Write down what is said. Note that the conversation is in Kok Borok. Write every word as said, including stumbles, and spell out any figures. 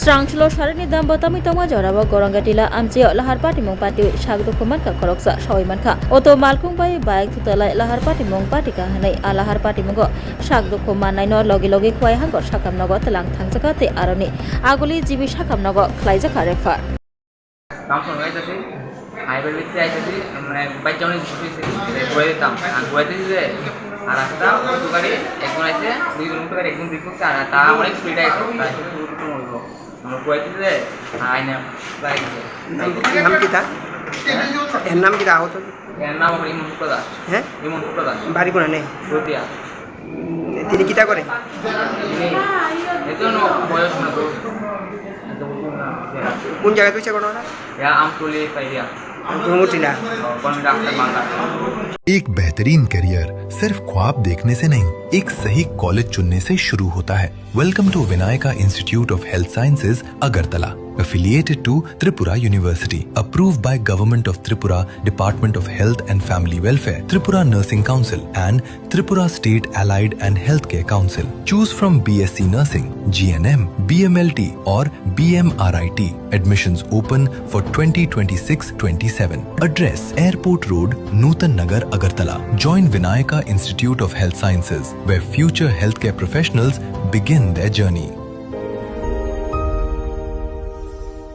Srangchulo sarini dam bwtamwi tongma jorao Goranga Tila amchio lahar patimung patiwi sak dukhu mankha khoroksa sawi mankha. Auto malkhung bai bike thutalai lahar patimung patika hwnwi a lahar patimungo sak dukhu mannaino logi logi Khowai hangor sakhamnogo twlang thangjakha tei aroni aguli G B sakhamnogo khlaijakha refer. Tamo song gai tasi, hai bai bitti ai tasi, mane bike jone bisti se, gurai tam, gurai tasi se, ar asta utu gari, ekjon aise, duijon utu gari, ekjon dikko se, ar ta onek speed aise, ta aise utu utu. Amar kuwai tide, aina, lai tide. Nam kita? Hah? Er nam kita ahot? Er nam amar Iman Gupta Das. Hah? Iman Gupta Das. Bari kona ne? Chotia. Tini kita kore? Tini, eto no, boyos na to. Eto no, ya. Kun jaga tu se kono na? Ya, Amtuli, Paidia. Amtuli Mutila. Oh, kon doctor Bangla. एक बेहतरीन करियर सिर्फ ख्वाब देखने से नहीं, एक सही कॉलेज चुनने से शुरू होता है। Welcome to Vinayaka Institute of Health Sciences, Agartala, affiliated to Tripura University, approved by Government of Tripura, Department of Health and Family Welfare, Tripura Nursing Council, and Tripura State Allied and Healthcare Council. Choose from B S C Nursing, G N M, B M L T, or B M R I T. Admissions open for twenty twenty-six twenty-seven. Address: Airport Road, Nutan Nagar, Agartala. Join Vinayaka Institute of Health Sciences, where future healthcare professionals begin their journey.